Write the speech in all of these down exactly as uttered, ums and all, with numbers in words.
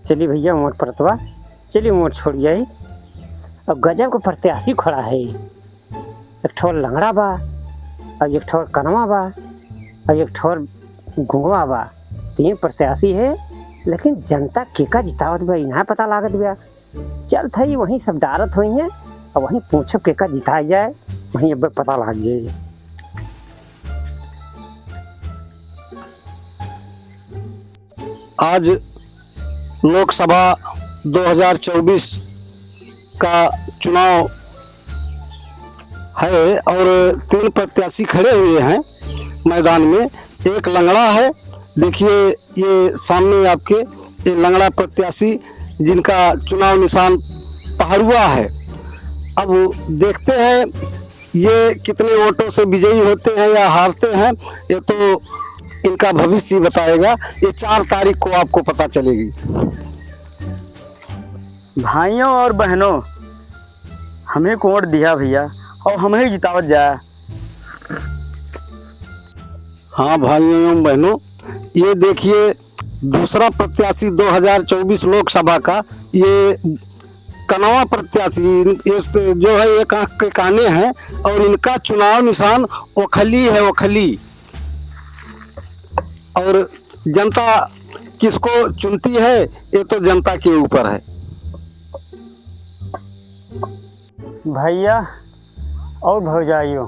चली भइया, वोट परतवा, चली वोट छोड़ जाई। अब गजब के प्रत्याशी खड़ा है, एक ठो लंगड़ा बा, अब एक ठो कनवा बा, अब एक ठो गुंगवा बा। तीन प्रत्याशी है, लेकिन जनता केका जितावत बा, ई ना पता लागत बा। चलत है, वहीं सब डारत होइहैं, और वहीं पूछब केका जिताई जाए, वहीं अब पता लाग जाए। आज लोकसभा दो हज़ार चउबीस का चुनाव है और तीन प्रत्याशी खड़े हुए हैं मैदान में। एक लंगड़ा है, देखिए ये सामने आपके, ये लंगड़ा प्रत्याशी जिनका चुनाव निशान पहरुआ है। अब देखते हैं ये कितने वोटों से विजयी होते हैं या हारते हैं, ये तो इनका भविष्य ही बताएगा। ये चार तारीख को आपको पता चलेगी। भाइयों और बहनों, हमें को वोट दिया भइया, और हमें ही जितावत जाए। हाँ भाइयों एवं बहनों, ये देखिए दूसरा प्रत्याशी दो हज़ार चउबीस लोकसभा का, ये कनवा प्रत्याशी, ये जो है एक आँख के काने हैं और इनका चुनाव निशान ओखली है, ओखली। और जनता किसको चुनती है, ये तो जनता के ऊपर है। भइया और भौजाइयों,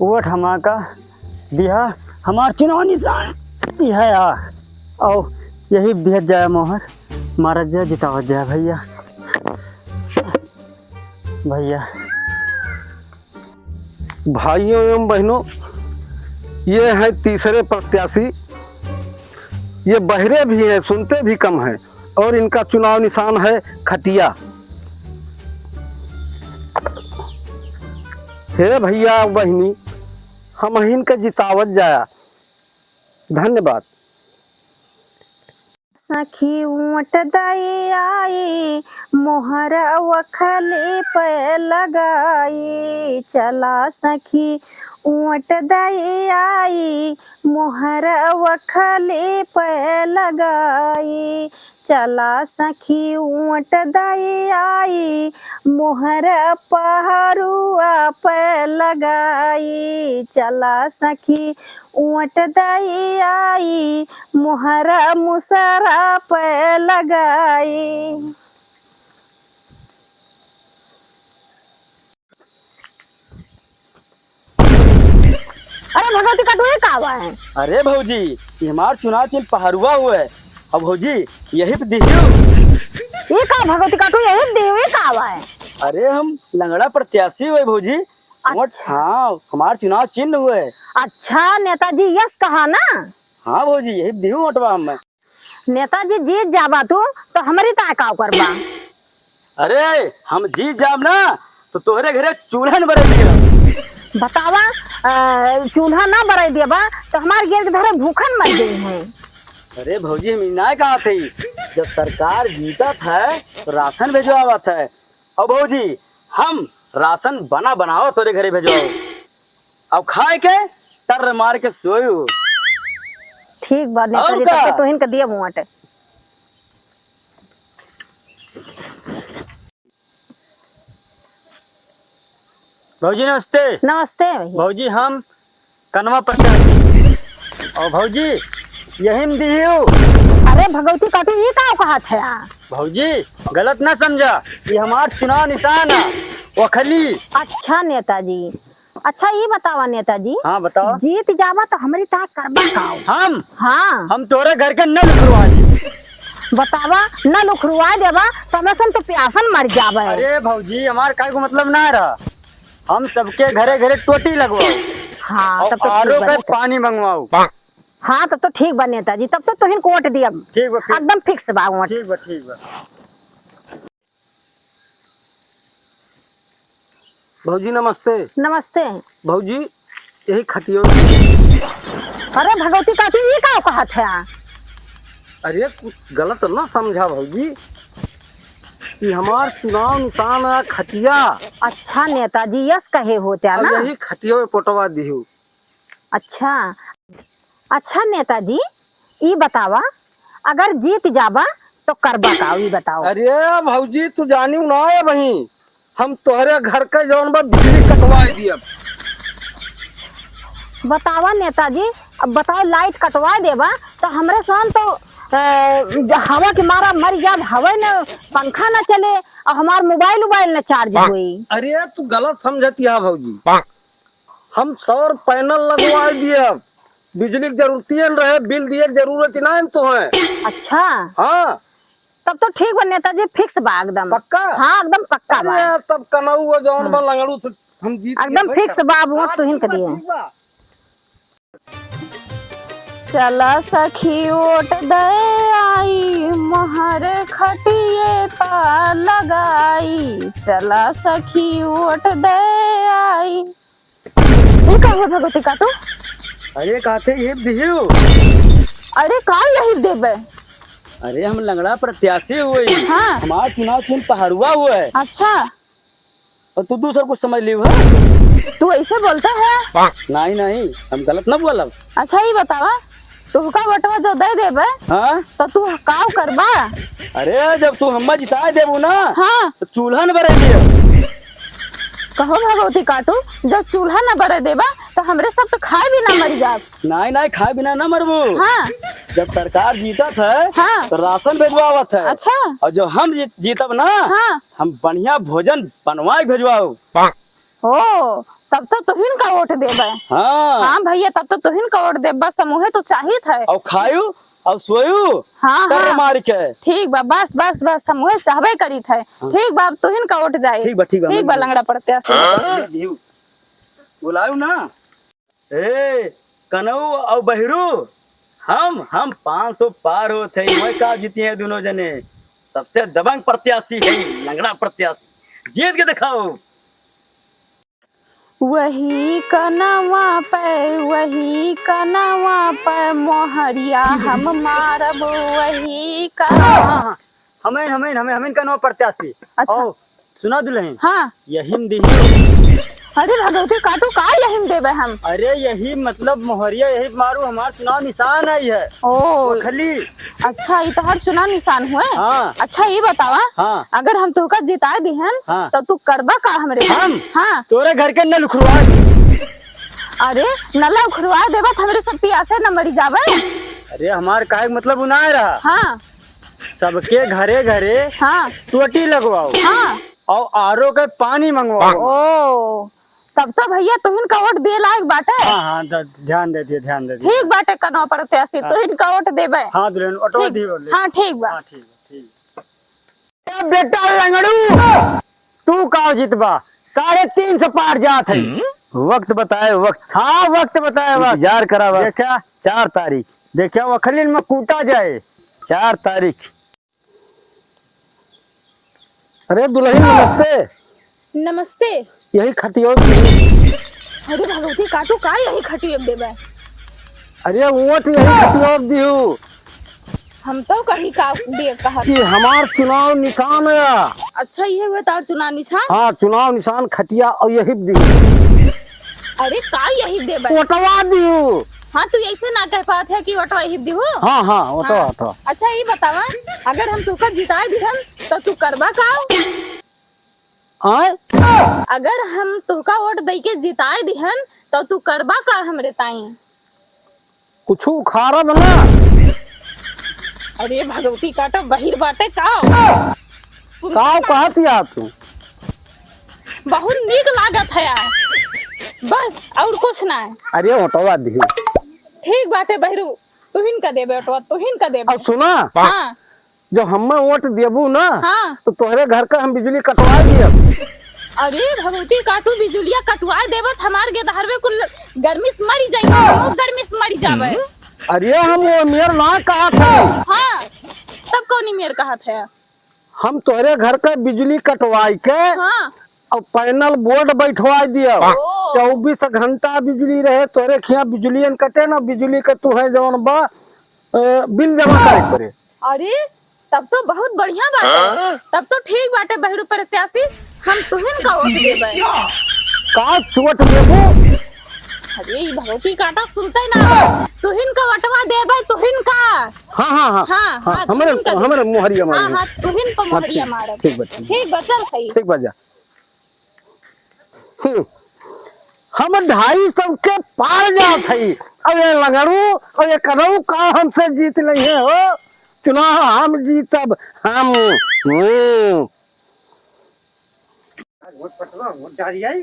वोट हमा का दिहा, हमार चुनाव निशान यह आ, और यही दिहत जाए मोहर, मारत जाए, जितावत जाए भइया। भइया। भाइयों एवं बहनों, ये हैं तीसरे प्रत्याशी। ये बहरे भी हैं, सुनते भी कम हैं, और इनका चुनाव निशान है खटिया। हे भइया बहिनी, हमहिन के जितावत जाया। धन्यवाद। सखी वोट दई आई, मोहर ओखली पे लगाई। चला सखी वोट दई आई, मोहर ओखली पे लगाई। चला सखी वोट दई आई, मोहर पहरुआ पे लगाई। चला सखी वोट दई आई, मोहरा मुसरा पे लगाई। अरे भगवती काटू, ये का हुआ है? अरे भौजी, ये हमार चुनाव चिन्ह पहरुआ हुआ है। अब भौजी, यही पे दिहियो। ये का भगवती काटू, यही पे दिहियो, ये का हुआ है? अरे हम लंगड़ा प्रत्याशी हुए भौजी। अच्छा। वोट, हाँ, हमार चुनाव चिन्ह हुए। अच्छा, नेताजी यस कहा ना? हाँ भौजी, यही दिहू वोटवा हम। नेताजी जीत जाबा तू, तो हमरी ताय का करबा? अरे, हम जीत जाब ना, तो तोहरे घरे चूल्हा न बरे दिया। बतावा, अ, चूल्हा ना बरे दिया बा, तो हमार गिर के धरे भूखन मर गई हैं। अरे भौजी, हम ई ना कहा थे, जब सरकार जीतत है, तो राशन भेजवावत है। और भौजी, हम राशन बना बनावा तोरे घरे भेजवाओ। अब खाए के टर मार के सोयो। ठीक बा नेताजी, और का? तब तो तोहिन के दिया मुआटे। भौजी नमस्ते। नमस्ते भैया। भौजी हम कनवा प्रत्याशी। और भौजी यही में दिहियो। अरे भगवती काटू, ये का कहा था? भौजी गलत ना समझा, ये हमार चुनाव निशान है, ओखली। अच्छा नेताजी, अच्छा ये बतावा नेताजी। हाँ, बतावा। जीत जावा तो हमरी ता करबा का? हम? हाँ। हम तोरे घर के नल उखड़वा दी। बतावा, नल उखड़वा देबा तो हमें सन तो प्यासन मर जाबे। अरे भौजी, हमार काहे को मतलब ना रहा, हम सबके घरे घरे टोटी लगवाओ। हाँ, और तब तो ठीक आरो बा का नेता। पानी मंगवाओ। हाँ, तब तो ठीक बा नेताजी, तब तो तोहिन को वोट दिया। ठीक बा, फिर। एकदम फिक्स बा वोट। ठीक बा, ठीक बा। भौजी नमस्ते। नमस्ते। भौजी यही खटियो। अरे भगवती काकी, ये का कहत है? अरे कुछ गलत ना समझा भौजी, कि हमार चुनाव निशान है खटिया। अच्छा नेताजी, यस कहे होत्या अब ना? यही खटियो में पोटवा दिहू। अच्छा, अच्छा नेताजी, ई बतावा, अगर जीत जाबा तो करबा का, ई बताओ। अरे भौजी, तू जानिउ ना है बहिन, हम तोहरे घर के जौन बा बिजली कटवाए दियब। बतावा नेताजी, अब बताओ, लाइट कटवा देबा तो हमरे सान तो, अ, हवा के मारा मर जाब, हवा न, पंखा न चले और हमार मोबाइल उबाइल न चार्ज होई। अरे तू गलत समझत है भौजी, हम सौर पैनल लगवा दियब, बिजली के जरूरत ही न रहे, बिल दिए के जरूरत ही ना है तोहें। अच्छा। हाँ। तब तो ठीक बा नेताजी, फिक्स बा एकदम। पक्का? हाँ, एकदम पक्का बा। अरे, तब कनऊ जौन बा लंगड़ू से हम जीत एकदम गए, फिक्स बा, वोट हाँ, तुहिन के दिए। ठीक बा। चला सखी वोट दे आई, मोहर खटिए पा लगाई। चला सखी वोट दे आई। ई का हुआ भगवती काटू? अरे काटे ये दियो। अरे का यही देबे? अरे हम लंगड़ा प्रत्याशी हुए। हाँ। हमार चुनाव चिन्ह पहरुआ हुआ है। अच्छा। और तू दूसर कुछ समझ लियो है। तू ऐसे बोलता है? नहीं, नहीं, हम गलत ना बोलब। अच्छा, ई बतावा, तोहका वोटवा जो दे देबे, हाँ? तो तू काव करबा? अरे, जब तू हम्मा जिताए देबू ना, हाँ। तो चूल्हा न बरे दियो। कहो भगवती काटू, जब चूल्हा न बरे देबा, तो हमरे सब तो खाए बिना मर जाब। नहीं, नहीं, खाए बिना ना मरबू। हाँ। जब सरकार जीतत है, हाँ। तो राशन भेजवावत है। अच्छा। और जो हम जीत-, जीतब ना, हाँ। हम बढ़िया भोजन बनवाए भेजवाओ। ओ, तब तो तुहिन का वोट देबे। हाँ। हाँ भैया, तब तो तुहिन का वोट देबा, समूहे तो चाहित है। और खायू और सोयू, हाँ, कर हाँ। मार के। ठीक बा, बस, बस, बस, समूहे चाहबे करीत है। हाँ। ठीक बा, अब तुहिन का वोट जाए। ठीक बा, ठीक बा, ठीक बा, लंगड़ा प्रत्याशी। हाँ। बुलायू ना। ए, कनऊ और बहिरू, हम, हम पाँच सौ पार होत है, वह का जीती हैं दोनों जने। सबसे दबंग प्रत्याशी है, लंगड़ा प्रत्याशी। जीत के दिखाओ। वही कनवा पे, वही कनवा पे मोहरिया हम मारब, वही कनवा। हाँ, हाँ, हमें, हमें, हमें, हमें कनवा प्रत्याशी। अच्छा। और सुना दुल्हन। हाँ। यही में दिही। अरे भगवती काटू, का यही में देबे हम? अरे यही मतलब मोहरिया यही मारू, हमार चुनाव निशान आई है। ओ। वखली। अच्छा, ई तोहर चुनाव निशान हुए? हाँ। अच्छा, ई बतावा, हाँ। अगर हम तोहका जिताए दिहन, हाँ। तो तू करबा का हमरे? हम? हाँ। तोरे घर के नल उखड़वा दी। अरे, नल उखड़वा देबा त हमरे सब पियासे न मरी जाबे। अरे, हमार काहे के मतलब उ ना रहा। हाँ। सबके घरे घरे हाँ। टोटी लगवाओ। हाँ। और आरो के पानी मंगवाओ। ओ, तब तो भैया तुहिन का वोट दिए लायक बाटे। हाँ, हाँ, द-, ध्यान दे दिए, ध्यान दे दिए। ठीक बाटे, कनवा प्रत्याशी, हाँ। तुहिन का वोट देबे। हाँ, दुल्हन, वोटवा ठीक। दिए बोले। हाँ, ठीक बा। हाँ, ठीक बा, ठीक बा। ए बेटा लंगड़ू, तू का जितबा? साढ़े तीन सौ पार जात है। हम्म? वक्त बताए वक्त। हाँ, वक्त बताए वक्त। इंतजार करा वक्त। देखा? चार तारीख। देखा, वखलिन में कूटा जाए। चार तारीख। अरे दुल्हन, नमस्ते। नमस्ते। यही खटिया। अरे भगवती काटू, का यही खटिया देबे? अरे वोट यही खटिया दिहू। हम तो कहीं का दिए कहत। कि हमार चुनाव निशान है। अच्छा, ये हुए तार चुनाव निशान? हाँ, चुनाव निशान खटिया और यही दिहू। अरे का यही देबे? वोटवा दिहू। हाँ, तू ऐसे ना कह पात है कि वोटवा यही दिहू। हाँ, हाँ, वोटवा, हाँ। वोटवा। अच्छा, ये बतावा, अगर हम तोका जिताए दिहन, तो तू करबा का? आय? अगर हम तोका वोट दई के जिताए दिहन, तो तू करबा का हमरे ताई? कुछ उखाड़ब ना। अरे भगवती काटा, बहिर बाटे का? का कहत या तू? बहुत नीक लागत है यार। बस और कुछ ना है। अरे ओटवा दी। ठीक बाटे बहिरू, तुहिन का देबे ओटवा, तुहिन का देबे। अब सुना, हाँ। जब हमें वोट देबू ना, हाँ। तो तोहरे घर का हम बिजली कटवा दियब। अरे भगवती काटू, बिजुलिया कटवा देबत हमार गेदहरवे कुल गर्मी से मरी जाई, हम गर्मी से मरी जाबे। अरे हम वो मेर ना कहा था। हाँ, तब कौनी मेर कहा था? हम तोहरे घर का बिजली कटवाई के हाँ। और पैनल बोर्ड बैठवाई दिया। ओ। चउबीस घंटा बिजली रहे, तोहरे खिया बिजली न कटे ना, बिजली के तू है जवन बा, अ, बिल जमा करे पड़े। अरे, तब तो बहुत बढ़िया बात है। हाँ। तब तो ठीक बाटे बहिरू प्रत्याशी, हम तुहिन का वोट देबे। का वोट देबो? अरे, ई भगवती काटा सुनते ना। तुहिन का वटवा देबै, तुहिन का। हाँ, हाँ, हाँ। हाँ, हाँ, हाँ, हमरे, तुहिन का हमरे देबै। मोहरिया हाँ, मारब। हाँ, तुहिन पर हाँ, मोहरिया ठीक, मारब। ठीक बा, ठीक। ठीक बा, चल सही। ठीक बा, जा। हम्म। हम ढाई सौ के पार जात हई। अब ये लंगड़ू, अब ये कदऊ का हमसे जीत नहीं है हो। चुनाव हम जीतब, हम। हम्म। आज वोट पटवा, वोट डारी आई।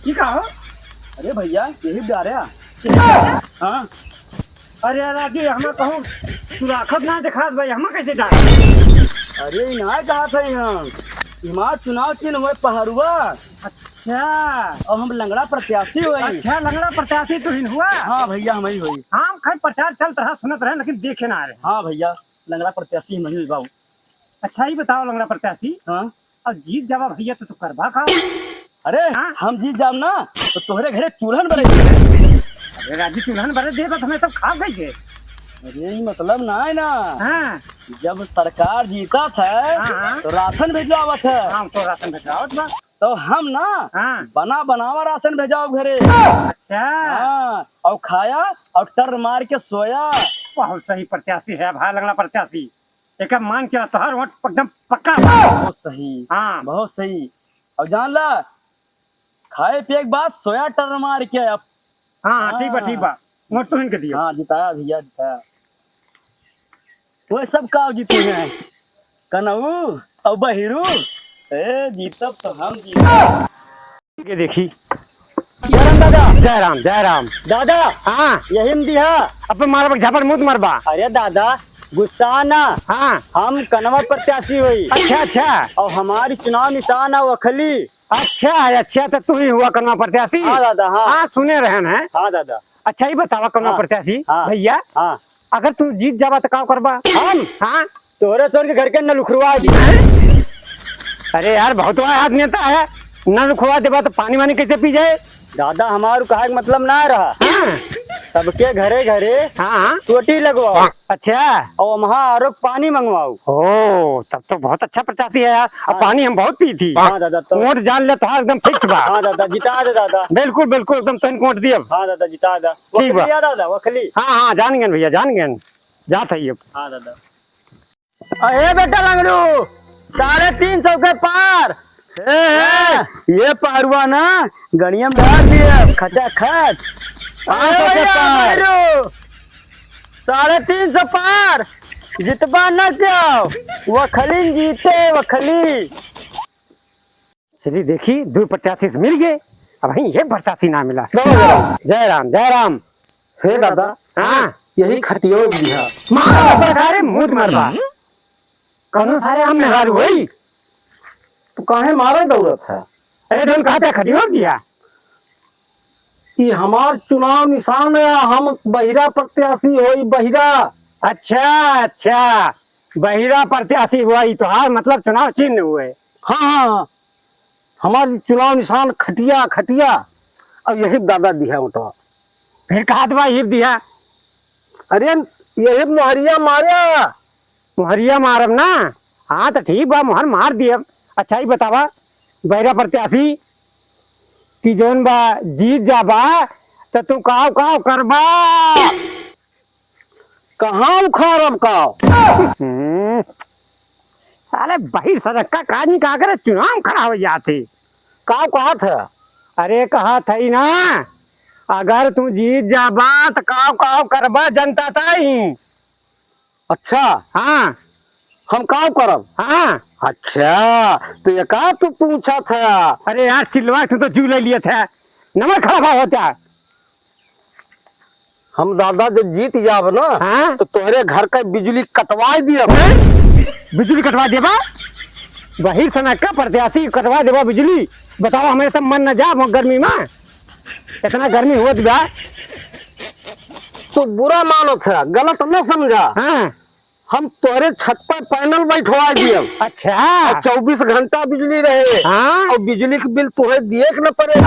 की कहा? अरे भैया, यही डारे आ। हाँ। अरे राजू, हमें कहूँ सुराखत ना दिखात भाई, हमें कैसे डारे? अरे, ई ना कहा था यहाँ। हमार चुनाव चिन्ह हुए पहरुआ। अच्छा। और हम लंगड़ा प्रत्याशी हुए। अच्छा, लंगड़ा प्रत्याशी तुहिन हुआ? हाँ भैया, हम ही हुई। हम खैर प्रचार चलत रहा, सुनत रहे, लेकिन देखे ना रहे। हाँ भैया, लंगड़ा प्रत्याशी हम ही बाबू। अच्छा, ई बताओ लंगड़ा प्रत्याशी। हाँ। अब जीत जावा भैया तो तू करबा का? अरे, हाँ। हम जीत जाब ना तो तोहरे घरे चूल्हन बरे। अरे राजू, चूल्हन बरे दे तो हमें सब खा गई है। अरे, ई मतलब ना है ना। हाँ। जब सरकार जीतत है हाँ, हाँ। तो राशन भेजवावत है। हाँ, तो राशन भेजवावत बा। तो हम ना हाँ। बना बनावा राशन भेजाओ घरे। अच्छा। हाँ, और खाया और टर मार के सोया। बहुत सही प्रत्याशी है भाई, लंगड़ा प्रत्याशी। एक मान के तोहर वोट एकदम पक्का बा। बहुत सही। हाँ। बहुत सही। और जान ला, खाए पिए के बाद सोया टर मार के अब। हाँ, हाँ, ठीक बा, हाँ। ठीक बा। वोट तुहिन के दियो। हाँ, जिताया भैया, जिताया। वो सब का जीते हैं? कनऊ और बहिरू। ए, जीतब तो हम जीतब। ये देखी। जय राम दादा। जय राम, जय राम। दादा, हाँ। यही में दिहा। अब मारब झापड़ मुँह मरबा। अरे दादा, गुस्सा ना। हाँ। हम कनवा प्रत्याशी होई। अच्छा, अच्छा। और हमारी चुनाव निशान है वखली। अच्छा, अच्छा, तो तू ही हुआ कनवा प्रत्याशी? हाँ दादा, हाँ। हाँ, सुने रहन है। हाँ दादा। अच्छा, ई बतावा कनवा हाँ। प्रत्याशी, हाँ। भैया, हाँ। अगर तू जीत जाबा तो का करबा? हम? हाँ। तोहरे तोर के घर के नल उखड़वा दी। अरे यार, बहुत बड़ा आदमी तो है, नल उखड़वा देबा तो पानी वानी कैसे पी जाए? दादा, हमारू कहे के मतलब ना रहा। हाँ। सबके घरे घरे हाँ, हाँ। टोटी लगवाओ। अच्छा। और वहाँ आरो पानी मंगवाओ। ओ, तब तो बहुत अच्छा प्रत्याशी है यार। अब हाँ। पानी हम बहुत पी थी। हाँ दादा, तो वोट जान ले तो हाँ, एकदम फिक्स बा। हाँ दादा, जिता दे दादा। बिल्कुल, बिल्कुल, एकदम तन वोट दियब। हाँ दादा, जिता दे। ठीक बा। वकली आ दादा, वकली। हाँ, हाँ, जान गए भैया, जान गए। जात है अब। हाँ दादा। अरे बेटा लंगड़ू, साढ़े तीन सौ के पार। ए, ए, हाँ। ये पारुआ ना गड़िया में डाल दिए, खचाखच। पाँच सौ के अरे पार। लंगड़ू, साढ़े तीन सौ पार। जितबा न जाओ, वखलीन जीते, वखली। चली देखी, दो पचासी से मिल गए, अब वहीं ये पचासी ना मिला। जय राम, जय राम, जय राम। हे दादा, हाँ। यही खटियो भी है। मारो बस, अरे मुँह मरबा। कौनो सारे हम मेहरारू होई। तो काहे मारे दौड़त है? अरे तुम कहते खटियो दिया। ये हमार चुनाव निशान है, हम बहिरा प्रत्याशी होई, बहिरा। अच्छा, अच्छा, बहिरा प्रत्याशी हुआ, ई तोहार मतलब चुनाव चिन्ह हुए। हाँ, हाँ, हाँ। हमार चुनाव निशान खटिया, खटिया। अब यही दादा दिहा वोटवा। फिर कहा तो भाई हिप दिहा। अरे, यही मोहरिया मारे। मोहरिया मारब ना? हाँ, तो ठीक बा, मोहर मार दियब। अच्छा, ई बतावा, बहिरा प्रत्याशी कि जौन बा जीत जाबा, त तू काव काव करबा? कहाँ उखाड़ब काव? हम्म। साले बहिर सड़क का काज नहीं कहा करे, चुनाव खड़ा हो जाते। काव कहत है? अरे कहत है ना, अगर तू जीत जाबा त काव काव करबा जनता ताई? अच्छा। हाँ। हम काव करब? हाँ। अच्छा, तो ये का तू पूछत है? अरे यार, सिलवा तू तो जू ले लिया था, नमक खराब हो जाए। हम दादा जब जीत जाब ना, हाँ? तो तोहरे घर का बिजली कटवाई दिया। हैं? बिजली कटवा देबा? बहिर सना का प्रत्याशी कटवा देबा बिजली? बताओ, हमें सब मन न जा गर्मी में, इतना गर्मी होत बा। तू बुरा मानत है, गलत न समझा। हाँ। हम तोहरे छत पर पैनल बैठवा दिए। अच्छा। और चउबीस घंटा बिजली रहे। हाँ। और बिजली के बिल तोहे दिए के न पड़े।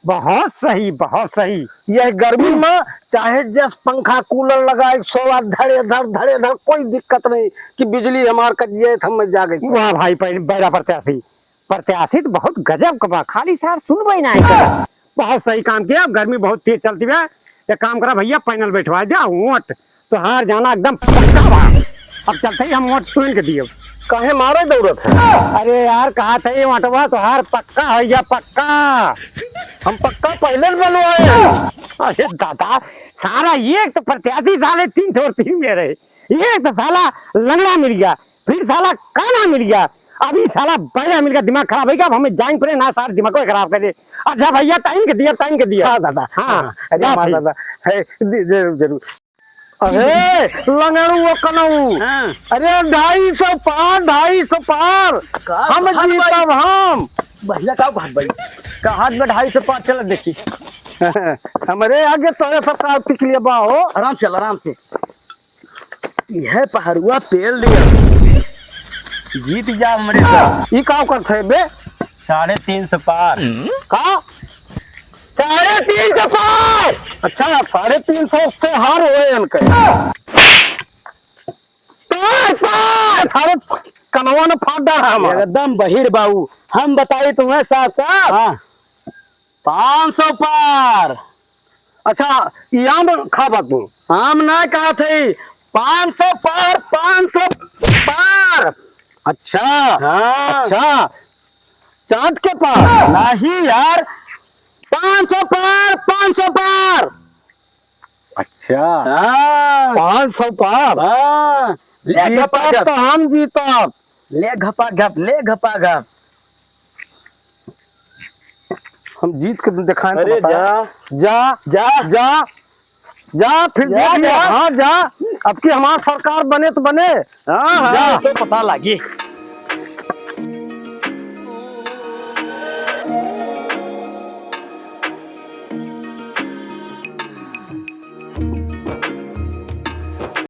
बहुत सही, बहुत सही। यह गर्मी में चाहे जस पंखा कूलर लगाए, सोवा धड़े धड़, धड़े धड़, कोई दिक्कत नहीं कि बिजली हमार कट जाए तो हम जागे। वाह भाई, पहले बहिरा प्रत्याशी, प्रत्याशी तो बहुत गजब का बा, खाली सार सुनबे ना करे। बहुत सही काम किया, गर्मी बहुत तेज चलती है। एक काम करा भैया, पैनल बैठवा दिया, वोट तोहार जाना एकदम पक्का बा। अब चलते ही हम वोट तुरंत के दिए। काहे मारे दौड़त है? अरे यार, कहा था ये वोटवा तोहार पक्का है या पक्का? हम पक्का पहले न बनवाए हैं। अरे दादा, सारा एक तो प्रत्याशी साले तीन सौ तीन में रहे, एक तो साला लंगड़ा मिल गया, फिर साला काना मिल गया, अभी साला बैरा मिल गया, दिमाग खराब हो गया। अब हमें जाइन पड़े ना, सार दिमाग को खराब कर दे। अच्छा भैया, टाइम के दिया, टाइम के दिया। हाँ दादा, हाँ, हाँ, अरे जा हाँ भाई। दादा, है, दे- जरूर, जरूर। अरे, लंगड़ू वो कनऊ। हाँ। अरे, ढाई सौ पार, ढाई सौ पार। का हम कहत भाई? जीतब हम। भैया, का कहत भाई? कहाँ में ढाई सौ पार चलत देखी। हमरे आगे तोरे सरकार टिक लिया बा हो। आराम से, आराम से। यह पहरुआ पेल दिया। जीत जा हमरे साथ। ई का करत है बे? साढ़े तीन सौ पार। का? साढ़े तीन सौ पार। अच्छा, साढ़े तीन सौ से हार होए इनके। पार, पार। सारे कनवा ने फाड़ डाला हमारा। एकदम बहिर बाबू, हम बताई तुम्हें साफ साफ। हाँ। पाँच सौ पार। अच्छा, ई आम खाबा तू? आम ना कहा थे, पाँच सौ पार, पाँच सौ पार। अच्छा। हाँ। अच्छा। चाट के पार? नहीं यार, पाँच सौ पार, पाँच सौ पार। अच्छा। हाँ। पाँच सौ पार? हाँ। ले जीतब घपा घप। तो हम जीतब। ले घपा घप, ले घपा घप। हम जीत के दिखाएं तो अरे बता। जा। जा, जा। जा, जा, फिर जा, देख लिया। जा। हाँ, जा। अब की हमार सरकार बने तो बने। हाँ, हाँ, जा। तो पता लागी।